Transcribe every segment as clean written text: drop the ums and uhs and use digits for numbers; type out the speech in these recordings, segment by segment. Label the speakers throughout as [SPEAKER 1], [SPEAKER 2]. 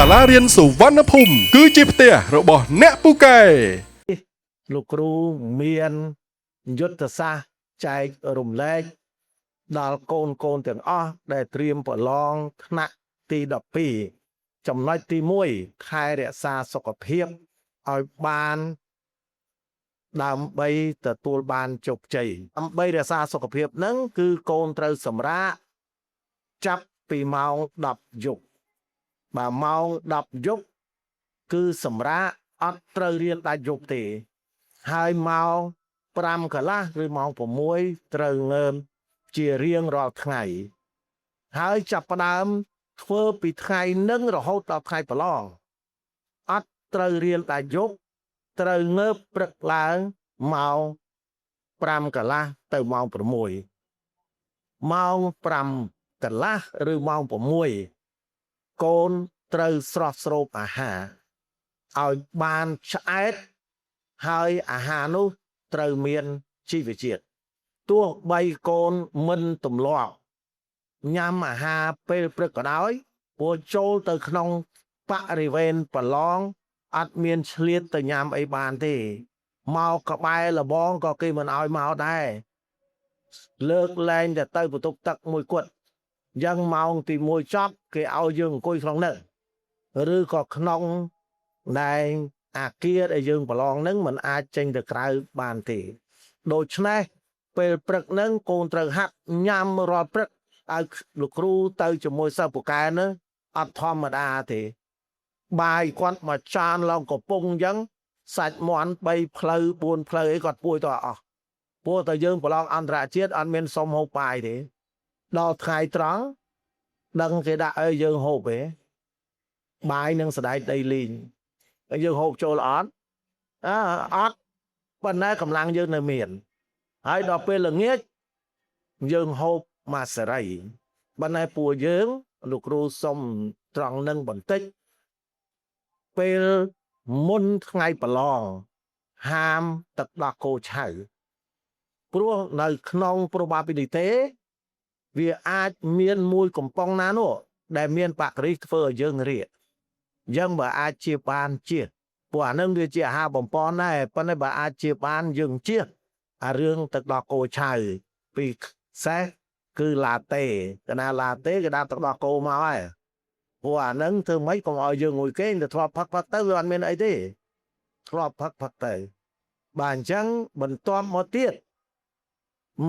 [SPEAKER 1] សាលារៀនសុវណ្ណភូមិគឺជាផ្ទះរបស់អ្នកពូកែ។
[SPEAKER 2] លោកគ្រូមានយុទ្ធសាស្ត្រចែករំលែកដល់កូនកូនទាំងអស់ដែលត្រៀមប្រឡងថ្នាក់ទី12ចំណុចទី1ថែរក្សាសុខភាពឲ្យបានដើម្បីទទួលបានជោគជ័យដើម្បីរក្សាសុខភាពហ្នឹងគឺកូនត្រូវសម្រាកចាប់ពីម៉ោង10យប់បាទម៉ោង10យប់គឺសម្រាកអត់ត្រូវរៀនដាច់យប់ទេ ហើយម៉ោង5កន្លះឬម៉ោង6ត្រូវងើបជារៀងរាល់ថ្ងៃហើយចាប់ផ្ដើមធ្វើពីថ្ងៃនឹងរហូតដល់ថ្ងៃប្រឡងអត់ត្រូវរៀនតែយប់ត្រូវងើបព្រឹកឡើងម៉ោង5កន្លះទៅម៉ោង6ម៉ោង5កន្លះឬម៉ោង6កូនត្រូវស្រស់ស្រូបអាហារឲ្យបានឆ្អែត ហើយអាហារនោះត្រូវមានជីវជាតិទោះបីកូនមិនទម្លាប់ញ៉ាំអាហារពេលព្រឹកក៏ដោយព្រោះចូលទៅក្នុងបរិវេណប្រឡងអត់មានឆ្លៀតទៅញ៉ាំអីបានទេមកក្បែរលបងក៏គេមិនឲ្យមកដែរលើកលែងតែទៅបន្ទប់ទឹកមួយគត់អញ្ចឹងម៉ោងទី1ចប់គេឲ្យយើងអង្គុយក្នុងនោះឬក៏ក្នុងដែល អាគារដែលយើងប្រឡងនឹងมันអាចចេញទៅក្រៅបានទេដូច្នេះពេលព្រឹកនឹងកូនត្រូវហាត់ញ៉ាំរាល់ព្រឹកឲ្យលោកគ្រូទៅជាមួយសិស្សពូកែនឹងអត់ធម្មតាទេបាយគាត់មកចានឡើងកំពុងអញ្ចឹងសាច់មាន់3ផ្លូវ4ផ្លូវអីគាត់ពួយទៅអស់ព្រោះតែយើងប្រឡងអន្តរជាតិអត់មានសុំហូបបាយទេដល់ថ្ងៃត្រង់ដឹងគេដាក់ឲ្យយើងហូបទេបាយនឹងសណ្ដែកដីលីង ហើយយើងហូបចូលអត់អើអត់ប៉ុន្តែកម្លាំងយើងនៅមានហើយដល់ពេលល្ងាចយើងហូបមួយសេរីប៉ុន្តែពួកយើងលោកគ្រូសុំត្រង់នឹងបន្តិចពេលមុនថ្ងៃប្រឡងហាមទឹកដោះគោឆៅព្រោះនៅក្នុង probability វាអាចមានមួយកំប៉ុងណានោះដែលមានបាក់តេរីធ្វើឲ្យយើងរាក អញ្ចឹងបើអាចជាបានជាព្រោះអានឹងវាជាអាហារបំពន់ដែរប៉ុន្តែបើអាចជាបានយើងជាអារឿងទឹកដោះគោឆៅពីសេះគឺឡាតេកណាឡាតេគេដាក់ទឹកដោះគោមកហើយព្រោះអានឹងធ្វើម៉េចកុំឲ្យយើងងុយគេងទៅធ្លាប់ផឹកផឹកទៅវាអត់មានអីទេធ្លាប់ផឹកផឹកទៅបាទអញ្ចឹងបន្ទាប់មកទៀត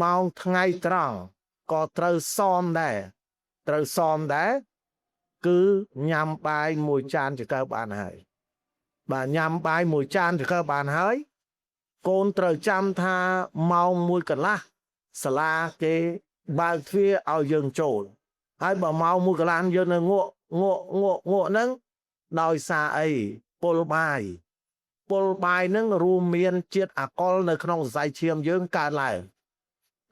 [SPEAKER 2] ម៉ោងថ្ងៃត្រង់ក៏ត្រូវសមដែរត្រូវសមដែរ គឺញ៉ាំបាយមួយចានចង្កឹះបានហើយបាទញ៉ាំបាយមួយចានចង្កឹះបានហើយ កូនត្រូវចាំថាម៉ោង1កន្លះសាលាគេបើកទ្វារឲ្យយើងចូល ហើយបើម៉ោង1កន្លះយើងនៅងក់ងក់ងក់ងក់ហ្នឹងដោយសារអីពុលបាយពុលបាយហ្នឹងរួមមានជាតិអាល់កុលនៅក្នុងសរសៃឈាមយើងកើនឡើង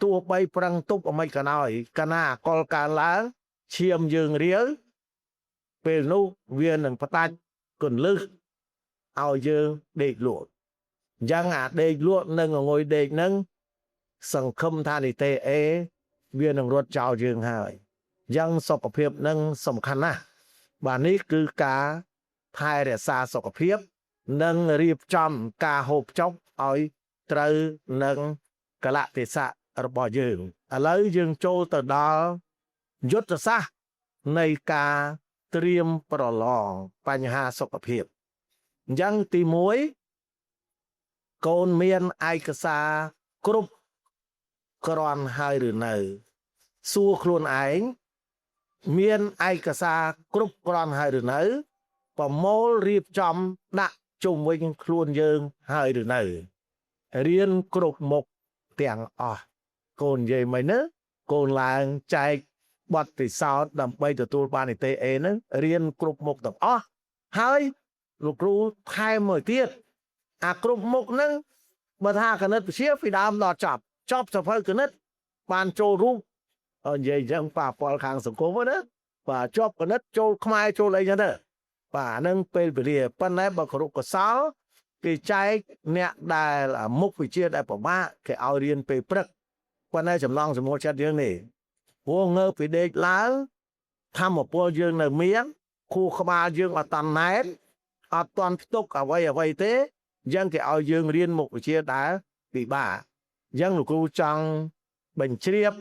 [SPEAKER 2] ទោះបីប្រឹងទប់អ្មិនក៏ដោយកាលណាអាល់កុលកើនឡើងឈាមយើងរាវ ពេលនោះវានឹងផ្ដាច់គន្លឹះឲ្យយើងដេកលក់អញ្ចឹងអាដេកលក់និងងុយដេកនឹងសង្ឃឹមថានិតេអេវានឹងរត់ចោលយើងហើយអញ្ចឹងសុខភាពនឹងសំខាន់ណាស់បាទនេះគឺការថែរក្សាសុខភាព និងរៀបចំការហូបចុកឲ្យត្រូវនឹងកលៈទេសៈរបស់យើងឥឡូវយើងចូលទៅដល់យុទ្ធសាស្ត្រនៃការ ត្រៀមប្រឡងបញ្ហាសុខភាពអញ្ចឹងទី1កូនមានឯកសារគ្រប់គ្រាន់ហើយឬនៅសួរខ្លួនឯងមានឯកសារគ្រប់គ្រាន់ហើយឬនៅប្រមូលរៀបចំដាក់ជុំវិញខ្លួនយើងហើយឬនៅរៀនគ្រប់មុខទាំងអស់កូននិយាយមិនណាកូនឡើងចែក បទពិសោធន៍ដើម្បីទទួលបាននិទេស A ហ្នឹងរៀនគ្រប់មុខទាំងអស់ហើយលោកគ្រូថែមមួយទៀតអាគ្រប់មុខហ្នឹងបើថាគណិតវិទ្យាពីដើមដល់ចប់ចប់សភៅគណិតបានចូលរូបអនិយាយអញ្ចឹងប៉ះពាល់ខាងសង្គមណាបាទជាប់គណិតចូលខ្មែរចូលអីចឹងទៅបាទអាហ្នឹងពេលវេលាប៉ុន្តែបើគ្រប់កសលគេចែកអ្នកដែលមុខវិជ្ជាដែលពិបាកគេឲ្យរៀនពេលព្រឹកប៉ុន្តែចំណងចំណូលចិត្តយើងនេះ ព្រោះងើបពីដេកឡើងធម្មពលយើងនៅមាន ខួរក្បាលយើងអត់តាន់ណែនអត់តាន់ផ្ទុកអ្វីអ្វីទេអញ្ចឹងគេឲ្យយើងរៀនមុខវិជ្ជាដែលពិបាកអញ្ចឹងលោកគ្រូចង់បញ្ជ្រាប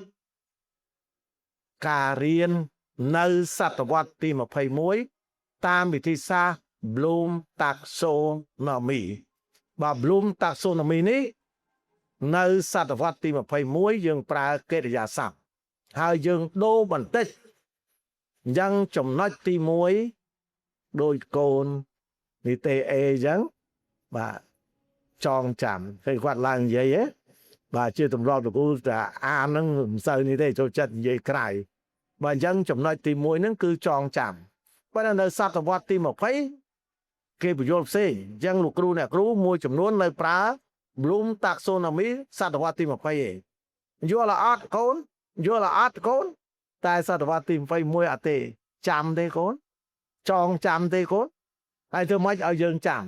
[SPEAKER 2] ការរៀននៅសតវត្សទី21តាមវិធីសាស្ត្រ Bloom Taxonomy បាទ Bloom Taxonomy នេះនៅសតវត្សទី21យើងប្រើកិរិយាសព្ទហើយយើងដូរបន្តិចអញ្ចឹងចំណុចទី1ដោយកូននិទេស A អញ្ចឹងបាទចងចាំឃើញគាត់ឡើងនិយាយហ៎បាទជាទម្លាប់លោកគ្រូតែអានហ្នឹងមិនសូវនេះទេចូលចិត្តនិយាយក្រៅបាទអញ្ចឹងចំណុចទី1ហ្នឹងគឺចងចាំប៉ុន្តែនៅសតវត្សទី20គេបញ្យល់ផ្សេងអញ្ចឹងលោកគ្រូអ្នកគ្រូមួយចំនួននៅប្រើ Bloom Taxonomy សតវត្សទី20ឯងយល់អត់កូនយល់អត់កូនតែសតវត្សទី21អត់ទេចាំទេកូនចងចាំទេកូនហើយធ្វើម៉េចឲ្យយើងចាំ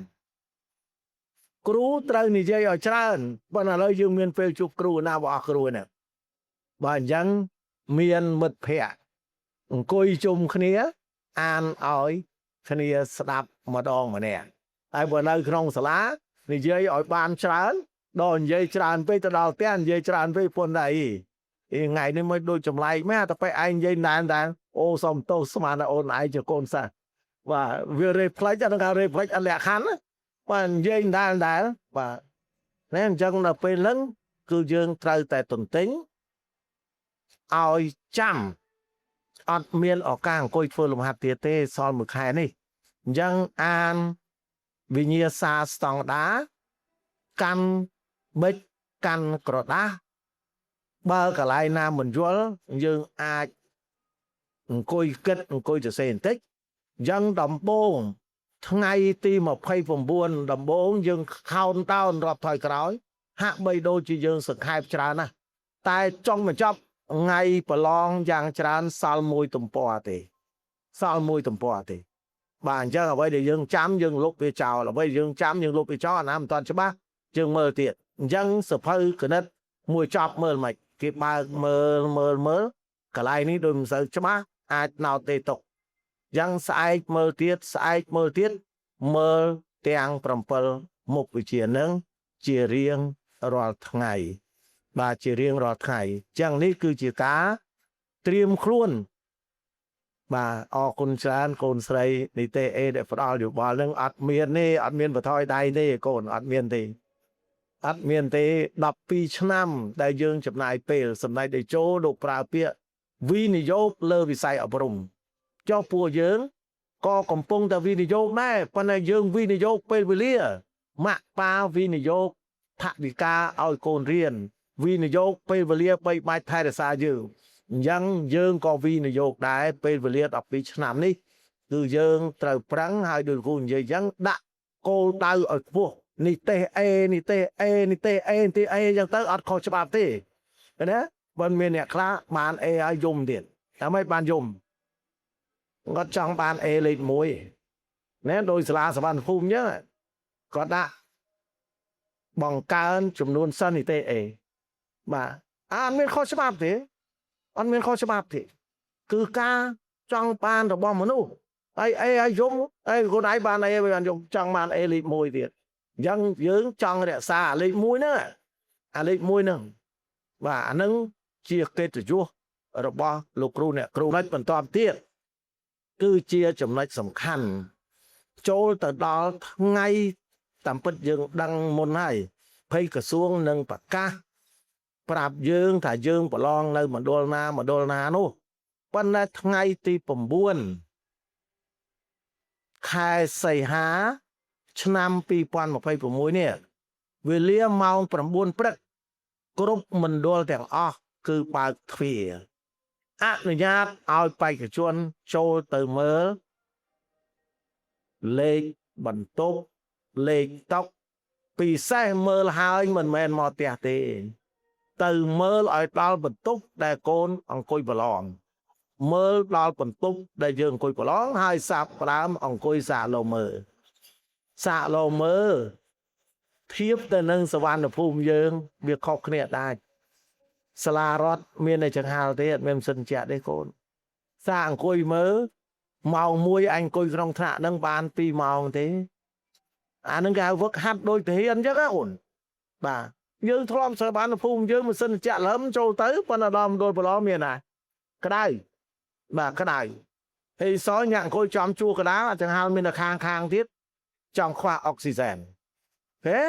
[SPEAKER 2] គ្រូត្រូវនិយាយឲ្យច្រើនប៉ុន្តែឥឡូវយើងមានពេលជួបគ្រូណាបើអស់គ្រូនេះបាទអញ្ចឹងមានមិត្តភ័ក្តិអង្គុយជុំគ្នាអានឲ្យគ្នាស្ដាប់ម្ដងម្នាក់ហើយបើនៅក្នុងសាលានិយាយឲ្យបានច្រើនដល់និយាយច្រើនពេកទៅដល់ផ្ទះនិយាយច្រើនពេកពុនតែអីអីថ្ងៃនេះមិនដូចចម្លែកមែនតែពេលឯងនិយាយណែនតែអូសុំទោសស្មានតែអូនឯងជាកូនសិស្សបាទវា reflect អាហ្នឹងគេ reflect អត់លក្ខខណ្ឌណាបាទនិយាយដែរដែរបាទណែអញ្ចឹងដល់ពេលហ្នឹងគឺយើងត្រូវតែទន្ទិញឲ្យចាំអត់មានឱកាសអង្គុយធ្វើលំហាត់ទៀតទេសល់មួយខែនេះអញ្ចឹងអានវិញ្ញាសាស្តង់ដាកាន់បិចកាន់ក្រដាសបើកន្លែងណាមិនយល់យើងអាចអង្គុយគិតអង្គុយសរសេរបន្តិចអញ្ចឹងដំបូងថ្ងៃទី29ដំបូងយើង count down រាប់ថយក្រោយហាក់បីដូចជាយើងសង្ខេបច្រើនណាស់តែចុងបញ្ចប់ថ្ងៃប្រឡងយ៉ាងច្រើនសល់មួយទំព័រទេសល់មួយទំព័រទេបាទអញ្ចឹងអ្វីដែលយើងចាំយើងលុបវាចោលអ្វីយើងចាំយើងលុបវាចោលអាណាមិនទាន់ច្បាស់យើងមើលទៀតអញ្ចឹងសភៅគណិតមួយចប់មើលមិនគេបើកមើលមើលមើលកន្លែងនេះដូចមិនសូវច្បាស់អាចណោតទេទុកយ៉ាងស្អែកមើលទៀតស្អែកមើលទៀតមើលទាំង7មុខវិជ្ជានឹងជារៀងរាល់ថ្ងៃបាទជារៀងរាល់ថ្ងៃអញ្ចឹងនេះគឺជាការត្រៀមខ្លួនបាទអរគុណច្រើនកូនស្រីនិទេស A ដែលផ្ដល់យោបល់នឹងអត់មានទេអត់មានបថយដៃទេកូនអត់មានទេអត់មានទេ12ឆ្នាំដែលយើងចំណាយពេលសម្ដេចតេជោលោកប្រើពាក្យវិនិយោគលើវិស័យអប់រំចុះពួកយើងក៏កំពុងតែវិនិយោគដែរប៉ុន្តែយើងវិនិយោគពេលវេលាម៉ាក់ប៉ាវិនិយោគថវិកាឲ្យកូនរៀនវិនិយោគពេលវេលាបីបាច់ថែរក្សាយើងអញ្ចឹងយើងក៏វិនិយោគដែរពេលវេលា12ឆ្នាំនេះគឺយើងត្រូវប្រឹងហើយដូចគ្រូនិយាយអញ្ចឹងដាក់គោលដៅឲ្យខ្ពស់និទេស A និទេស A និទេស A និទេស A អញ្ចឹងទៅអត់ខុសច្បាប់ទេឃើញទេបើមានអ្នកខ្លះបាន A ហើយយំទៀតតែមិនបានយំគាត់ចង់បាន A លេខ1ណែដោយសាលាសវណ្ណភូមិអញ្ចឹងគាត់ដាក់បង្កើនចំនួនសិស្សនិទេស A បាទអត់មានខុសច្បាប់ទេអត់មានខុសច្បាប់ទេគឺការចង់បានរបស់មនុស្សហើយ A ហើយយំហើយខ្លួនឯងបាន A បានយំចង់បាន A លេខ1ទៀតអញ្ចឹងយើងចង់រក្សាអាលេខ1ហ្នឹងអាលេខ1ហ្នឹងបាទអាហ្នឹងជាកិត្តិយសរបស់លោកគ្រូអ្នកគ្រូចំណុចបន្តទៀតគឺជាចំណុចសំខាន់ចូលទៅដល់ថ្ងៃតាមពិតយើងដឹងមុនហើយភ័យក្រសួងនឹងប្រកាសប្រាប់យើងថាយើងប្រឡងនៅមណ្ឌលណាមណ្ឌលណានោះប៉ុន្តែថ្ងៃទី9ខែសីហាឆ្នាំ2026នេះវេលាម៉ោង9ព្រឹកគ្រប់មណ្ឌលទាំងអស់គឺបើកទ្វារអនុញ្ញាតឲ្យបេក្ខជនចូលទៅមើលលេខបន្ទប់លេខតុពិសេសមើលហើយមិនមែនមកផ្ទះទេ ទៅមើលឲ្យដល់បន្ទប់ដែលកូនអង្គុយប្រឡងមើលដល់បន្ទប់ដែលយើងអង្គុយប្រឡងហើយសាប់ផ្ដើមអង្គុយសាកលោមើលសាកលោមើលធៀបទៅនឹងសវណ្ណភូមិយើងវាខុសគ្នាដាច់សាលារដ្ឋមានតែចង្ហាល់ទេអត់មានម៉ាស៊ីនជាក់ទេកូនសាកអង្គុយមើល ម៉ោង1អញអង្គុយក្នុងថ្នាក់ហ្នឹងបាន2ម៉ោងទេអាហ្នឹងគេហៅវឹកហាត់ដូចទាហានអញ្ចឹងណាអូនបាទយើងធ្លាប់ស្បានភូមិយើងម៉ាស៊ីនចាក់លឹមចូលទៅប៉ុន្តែដល់មណ្ឌលប្រឡងមានណាក្តៅបាទក្តៅហើយសញាក់អង្គុយចំជួរកដាលអាចង្ហាលមាននៅខាងខាងទៀតចង់ខ្វះអុកស៊ីសែនហេ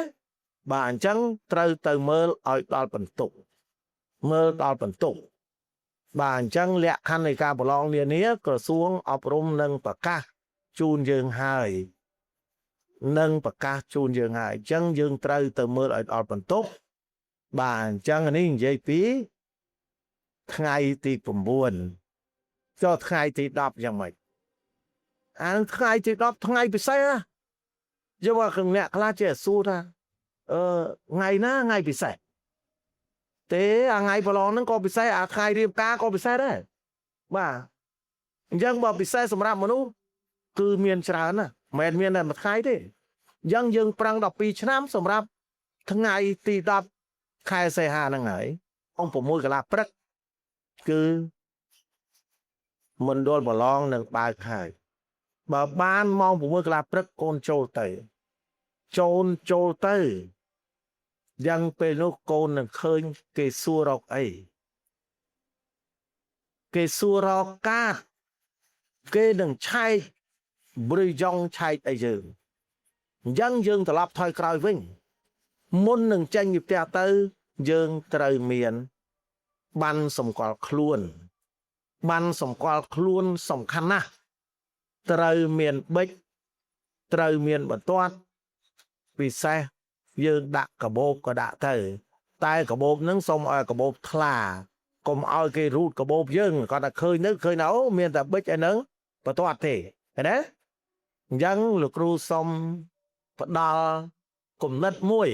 [SPEAKER 2] បាទអញ្ចឹងត្រូវទៅមើលឲ្យដល់បន្ទុកមើលដល់បន្ទុកបាទអញ្ចឹងលក្ខខណ្ឌនៃការប្រឡងនានាក្រសួងអប់រំនឹងប្រកាសជូនយើងហើយនឹងប្រកាសជូនយើងហើយអញ្ចឹងយើងត្រូវទៅមើលឲ្យដល់បន្ទុកបាទអញ្ចឹងនេះនិយាយពីថ្ងៃទី9ចុះថ្ងៃទី10យ៉ាងម៉េចអានឹងថ្ងៃទី10ថ្ងៃពិសេសណាយកមកអ្នកខ្លះចេះសួរថាអឺថ្ងៃណាថ្ងៃពិសេសទេអាថ្ងៃប្រឡងហ្នឹងក៏ពិសេសអាថ្ងៃរៀបការក៏ពិសេសដែរបាទអញ្ចឹងបើពិសេសសម្រាប់មនុស្សគឺមានច្រើនណាស់មិនមែនមានតែមួយថ្ងៃទេអញ្ចឹងយើងប្រឹង12ឆ្នាំសម្រាប់ថ្ងៃទី10ខែសីហាហ្នឹងហើយអង្គ6កន្លះព្រឹកគឺមណ្ឌលប្រឡងនឹងបើកហើយបើបានម៉ោង6កន្លះព្រឹកកូនចូលទៅចូលចូលទៅយ៉ាងពេលនោះកូននឹងឃើញគេសួររកអីគេសួររកកាតគេនឹងឆែកប្រយ៉ងឆែកអីយើងអញ្ចឹងយើងត្រឡប់ថយក្រោយវិញមុននឹងចេញពីផ្ទះទៅយើងត្រូវមានបានសម្គាល់ខ្លួនបានសម្គាល់ខ្លួនសំខាន់ណាស់ត្រូវមានប៊ិចត្រូវមានបន្ទាត់ពិសេសយើងដាក់កាបូបក៏ដាក់ទៅតែកាបូបហ្នឹងសូមឲ្យកាបូបថ្លាកុំឲ្យគេរូតកាបូបយើងគាត់តែឃើញទៅឃើញថាអូមានតែប៊ិចឯហ្នឹងបន្ទាត់ទេឃើញទេអញ្ចឹងលោកគ្រូសូមផ្ដល់គំនិតមួយ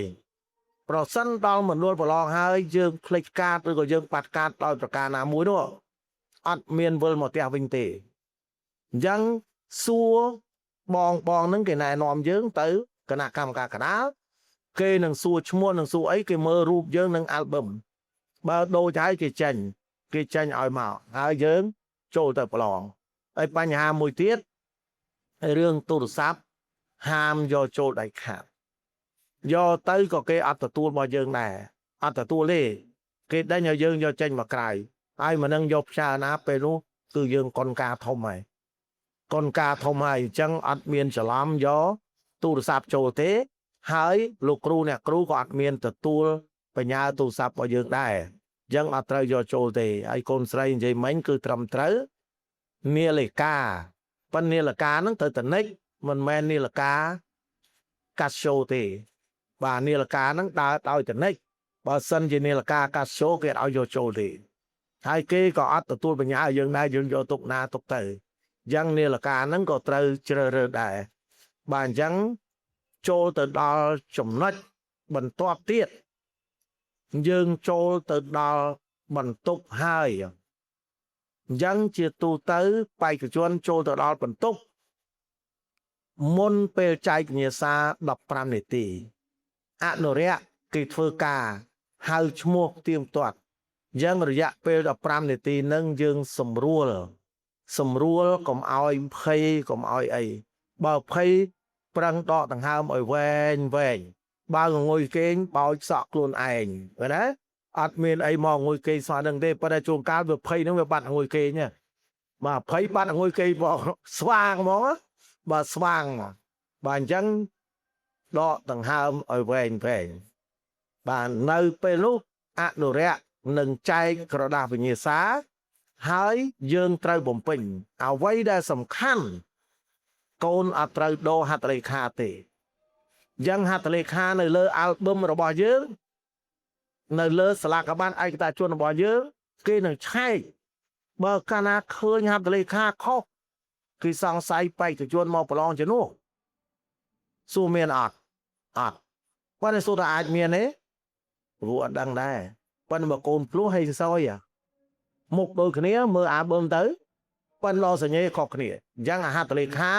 [SPEAKER 2] ប្រសិនដល់មណ្ឌលប្រឡងហើយយើងភ្លេចកាតឬក៏យើងបាត់កាតដោយប្រការណាមួយនោះអត់មានវិលមកផ្ទះវិញទេអញ្ចឹងសួរបងបងហ្នឹងគេណែនាំយើងទៅគណៈកម្មការកណ្ដាលគេនឹងសួរឈ្មោះនឹងសួរអីគេមើលរូបយើងនឹងអាល់ប៊ុមបើដូចហើយគេចេញគេចេញឲ្យមកហើយយើងចូលទៅប្រឡងហើយបញ្ហាមួយទៀតរឿងទូរស័ព្ទហាមយកចូលដាច់ខាតយកទៅក៏គេអត់ទទួលរបស់យើងដែរអត់ទទួលទេគេដេញឲ្យយើងយកចេញមកក្រៅហើយមិននឹងយកផ្សាណាពេលនោះគឺយើងកុនការធំហើយកុនការធំហើយអញ្ចឹងអត់មានច្រឡំយកទូរស័ព្ទចូលទេហើយលោកគ្រូអ្នកគ្រូក៏អត់មានទទួលបញ្ញាទូរស័ព្ទរបស់យើងដែរអញ្ចឹងអត់ត្រូវយកចូលទេហើយកូនស្រីនិយាយមិញគឺត្រឹមត្រូវនាឡិកាប៉ុន្តែនាឡិកាហ្នឹងត្រូវតនិចមិនមែននាឡិកាកាស្យូទេបាទនាឡិកាហ្នឹងដើរដោយតនិចបើសិនជានាឡិកាកាស្យូគេអត់ឲ្យយកចូលទេហើយគេក៏អត់ទទួលបញ្ញាឲ្យយើងដែរយើងយកទុកណាទុកទៅអញ្ចឹងនាឡិកាហ្នឹងក៏ត្រូវជ្រើសរើសដែរបាទអញ្ចឹងចូលទៅដល់ចំណុចបន្ទាប់ទៀតយើងចូលទៅដល់បន្ទប់ហើយអញ្ចឹងជាទូទៅបេក្ខជនចូលទៅដល់បន្ទប់មុនពេលចែកវិញ្ញាសា15នាទីអនុរិយគេធ្វើការហៅឈ្មោះទៀងទាត់អញ្ចឹងរយៈពេល15នាទីនឹងយើងសម្រួលសម្រួលកុំឲ្យភ័យកុំឲ្យអីបើភ័យប្រឹងដកដង្ហើមឲ្យវែងវែងបើងងុយគេងបោចសក់ខ្លួនឯងឃើញទេអត់មានអីមកងុយគេងស្មាននឹងទេប៉ុន្តែជួនកាលវាភ័យនឹងវាបាត់ងុយគេងបាទភ័យបាត់ងុយគេងមកស្វាងហ្មងបាទស្វាងមកបាទអញ្ចឹងដកដង្ហើមឲ្យវែងវែងបាទនៅពេលនោះអនុរិយនឹងចែកក្រដាសវិញ្ញាសាហើយយើងត្រូវបំពេញអ្វីដែលសំខាន់កូនអត់ត្រូវដូរហត្ថលេខាទេយ៉ាងហត្ថលេខានៅលើអាល់ប៊ុមរបស់យើងនៅលើស្លាកប័ណ្ណឯកតាជនរបស់យើងគេនឹងឆែកបើកាលណាឃើញហត្ថលេខាខុសគេសង្ស័យបេក្ខជនមកប្រឡងជំនួសសួរមានអត់អត់ប៉ុន្តែសួរថាអាចមានទេព្រោះអត់ដឹងដែរប៉ុន្តែបើកូនភ្លោះហេងសយមុខដូចគ្នាមើលអាល់ប៊ុមទៅប៉ុន្តែសញ្ញាខុសគ្នាអញ្ចឹងអាហត្ថលេខា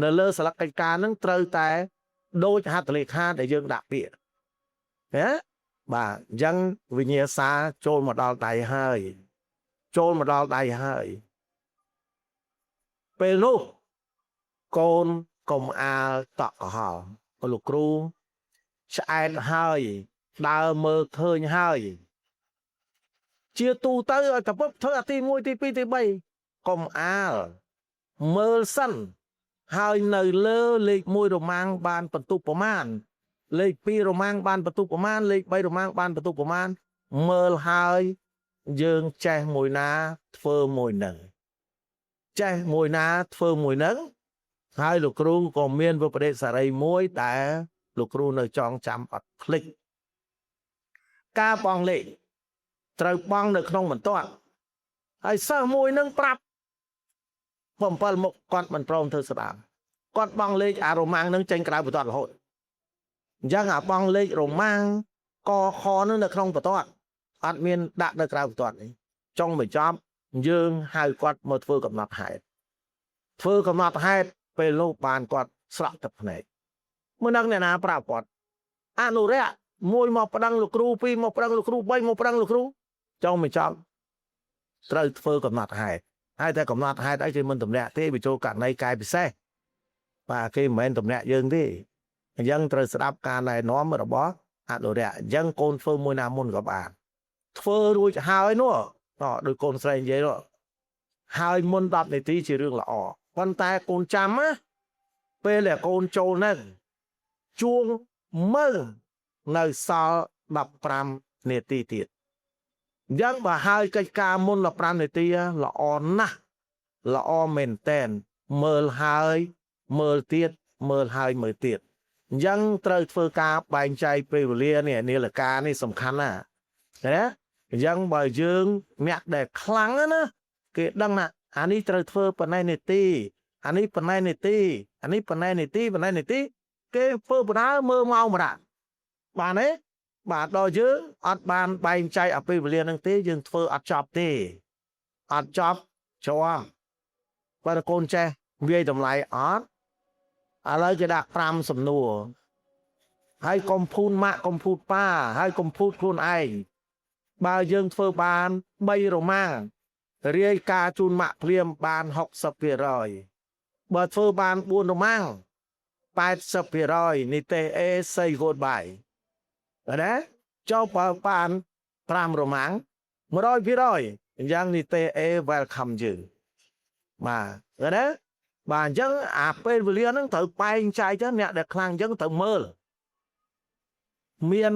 [SPEAKER 2] នៅលើស្លឹកកិច្ចការនឹងត្រូវតែដូចហត្ថលេខាដែលយើងដាក់ពាក្យណាបាទអញ្ចឹងវិញ្ញាសាចូលមកដល់ដៃហើយចូលមកដល់ដៃហើយ ពេលនោះកូនកុំអាលតក់កុហលលោកគ្រូឆ្អែតហើយដើរមើលឃើញហើយជាទូទៅឲ្យតែពឹបធ្វើអាទី1ទី2ទី3កុំអាលមើលសិនហើយនៅលើលេខ1រ៉ូម៉ាំងបានបន្ទុកប្រមាណលេខ2រ៉ូម៉ាំងបានបន្ទុកប្រមាណលេខ3រ៉ូម៉ាំងបានបន្ទុកប្រមាណមើលហើយយើងចេះមួយណាធ្វើមួយនឹងចេះមួយណាធ្វើមួយនឹងហើយលោកគ្រូក៏មានវិបដិសារីមួយដែលលោកគ្រូនៅចងចាំអត់ភ្លេចការបង់លេខត្រូវបង់នៅក្នុងបន្ទាត់ហើយសិស្សមួយនឹងប្រាប់7មុខគាត់មិនព្រមធ្វើស្ដាមគាត់បង់លេខអារ៉ូម៉ាំងនឹងចេញក្រៅបន្ទាត់រហូតអញ្ចឹងអាបង់លេខរ៉ូម៉ាំងកខនឹងនៅក្នុងបន្ទាត់អត់មានដាក់នៅក្រៅបន្ទាត់នេះចុងបញ្ចប់យើងហៅគាត់មកធ្វើកំណត់ហេតុធ្វើកំណត់ហេតុពេលនោះបានគាត់ស្រក់ទឹកភ្នែកមិនដឹងអ្នកណាប្រាប់គាត់អនុរក្សមួយមកប្តឹងលោកគ្រូពីរមកប្តឹងលោកគ្រូបីមកប្តឹងលោកគ្រូចុងបញ្ចប់ត្រូវធ្វើកំណត់ហេតុហើយតែកំណត់ហេតុអីគេមិនទម្លាក់ទេវាចូលករណីកែពិសេសបាទគេមិនមែនទម្លាក់យើងទេអញ្ចឹងត្រូវស្ដាប់ការណែនាំរបស់អនុរក្សអញ្ចឹងកូនធ្វើមួយណាមុនក៏បានធ្វើរួចហើយនោះដោយកូនស្រីនិយាយនោះហើយមុន10នាទីជារឿងល្អប៉ុន្តែកូនចាំណាពេលដែលកូនចូលហ្នឹងជួងមើលនៅសល់15នាទីទៀតអញ្ចឹងបើហើយកិច្ចការមុន15នាទីល្អណាស់ល្អមែនតែនមើលហើយមើលទៀតមើលហើយមើលទៀតអញ្ចឹងត្រូវធ្វើការបែងចែកពេលវេលានេះនាឡិកានេះសំខាន់ណាស់ណាអញ្ចឹងបើយើងអ្នកដែលខ្លាំងណាគេដឹងណាអានេះត្រូវធ្វើប៉ុណ្ណេះនាទីអានេះប៉ុណ្ណេះនាទីអានេះប៉ុណ្ណេះនាទីប៉ុណ្ណេះនាទីគេធ្វើបណ្ដើមើលម៉ោងម្ដងបានទេបាទដល់យើងអត់បានបែងចែកអពេលវេលានឹងទេយើងធ្វើអត់ចប់ទេអត់ចប់ជាប់បើកូនចេះវាយតម្លៃអត់ឥឡូវគេដាក់5សំណួរហើយកុំភូនម៉ាក់កុំភូតប៉ាហើយកុំភូតខ្លួនឯងបើយើងធ្វើបាន3រ៉ូម៉ាំងរាយការជូនម៉ាក់ភ្លាមបាន60%បើធ្វើបាន4រ៉ូម៉ាំង80%និទេស A say goodbye ណាចុះបើបាន5រ៉ូម៉ាំង100%អញ្ចឹងនិទេស A welcome យើងបាទណាបាទអញ្ចឹងអាពេលវេលាហ្នឹងត្រូវបែងចែកទៅអ្នកដែលខ្លាំងអញ្ចឹងត្រូវមើលមាន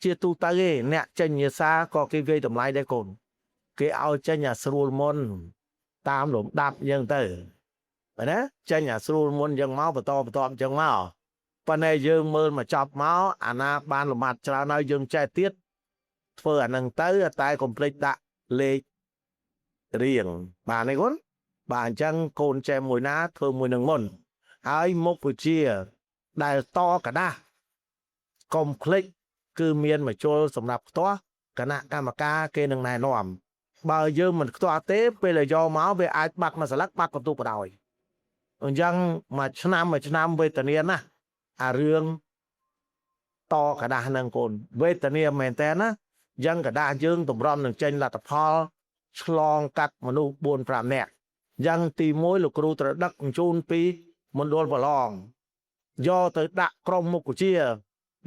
[SPEAKER 2] ជាទូទៅឯងអ្នកចេញញាសាក៏គេវាយតម្លៃដែរកូនគេឲ្យចេញអាស្រួលមុនតាមលំដាប់អញ្ចឹងទៅបាទណាចេញអាស្រួលមុនអញ្ចឹងមកបន្តបន្តអញ្ចឹងមកប៉ុន្តែយើងមើលមកចប់មកអាណាបានលំហាត់ច្រើនហើយយើងចេះទៀតធ្វើអានឹងទៅតែកុំភ្លេចដាក់លេខរៀងបាទនេះកូនបាទអញ្ចឹងកូនចេះមួយណាធ្វើមួយនឹងមុនហើយមុខវិជ្ជាដែលតកដាស់កុំភ្លេចគឺមានមជុលសម្រាប់ផ្ទាស់គណៈកម្មការគេនឹងណែនាំបើយើងមិនខ្ទាស់ទេពេលដែលយកមកវាអាចបាត់មួយស្លឹកបាត់បន្ទុកបដ ாய் អញ្ចឹងមួយឆ្នាំមួយឆ្នាំវេទនាណាស់អារឿងតកដាស់ហ្នឹងកូនវេទនាមែនតើណាអញ្ចឹងកដាស់យើងតម្រាំនឹងចេញលទ្ធផលឆ្លងកាត់មនុស្ស4 5នាក់អញ្ចឹងទី1លោកគ្រូត្រូវដឹកជញ្ជូនពីមណ្ឌលប្រឡងយកទៅដាក់ក្រុមមុខវិជ្ជា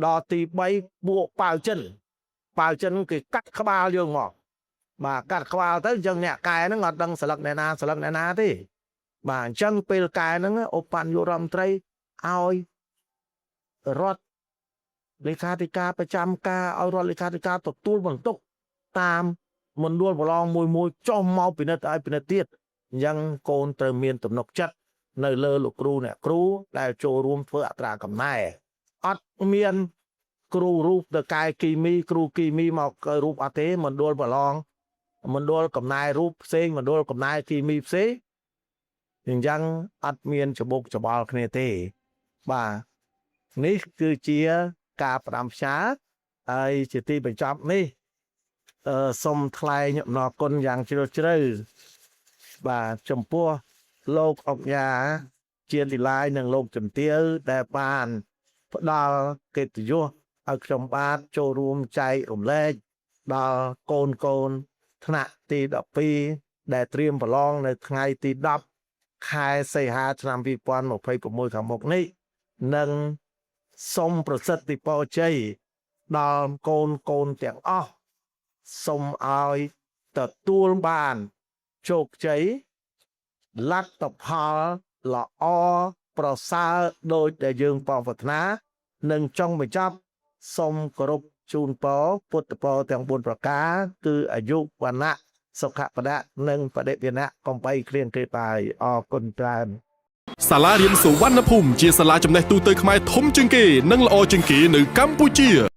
[SPEAKER 2] ដល់ទី3ពួកប៉ាវចិនប៉ាវចិនគេកាត់ក្បាលយើងមកបាទកាត់ក្បាលទៅអញ្ចឹងអ្នកកែហ្នឹងអត់ដឹងស្លឹកអ្នកណាស្លឹកអ្នកណាទេបាទអញ្ចឹងពេលកែហ្នឹងឧបនាយករដ្ឋមន្ត្រីឲ្យរដ្ឋលេខាធិការប្រចាំការឲ្យរដ្ឋលេខាធិការទទួលបន្ទុកតាមមណ្ឌលប្រឡងមួយមួយចុះមកពិនិត្យឲ្យពិនិត្យទៀតអញ្ចឹងកូនត្រូវមានទំនុកចិត្តនៅលើលោកគ្រូអ្នកគ្រូដែលចូលរួមធ្វើអត្រាកំណែអត់មានគ្រូរូបទៅកែគីមីគ្រូគីមីមករូបអត់ទេមណ្ឌលប្រឡងមណ្ឌលកំណែរូបផ្សេងមណ្ឌលកំណែគីមីផ្សេងអញ្ចឹងអត់មានច្បុកច្បល់គ្នាទេបាទនេះគឺជាការផ្ដាំផ្ញើហើយជាទីបញ្ចប់នេះអឺសូមថ្លែងអំណរគុណយ៉ាងជ្រាលជ្រៅបាទចំពោះលោកអុកញ៉ាជាលីឡាយនិងលោកជំទាវដែលបានផ្ដល់កិត្តិយសឲ្យខ្ញុំបាទចូលរួមចែករំលែកដល់កូនកូនថ្នាក់ទី12ដែលត្រៀមប្រឡងនៅថ្ងៃទី10 ខែសីហាឆ្នាំ2026ខាងមុខនេះនិងសូមប្រសិទ្ធិពរជ័យដល់កូនកូនទាំងអស់សូមឲ្យទទួលបានជោគជ័យលទ្ធផលល្អប្រសើរដោយដែលយើងប៉ងប្រាថ្នានិងចុងបញ្ចប់សូមគោរពជូនពរពុទ្ធពរទាំង4ប្រការគឺអាយុវណ្ណៈសុខៈបៈនិងបដិវិណៈកំបីគ្លៀងគ្លេបាយអរគុណច្រើន
[SPEAKER 1] សាលារៀនសុវណ្ណភូមិជាសាលាចំណេះទូទៅខ្មែរធំជាងគេនិងល្អជាងគេនៅកម្ពុជា។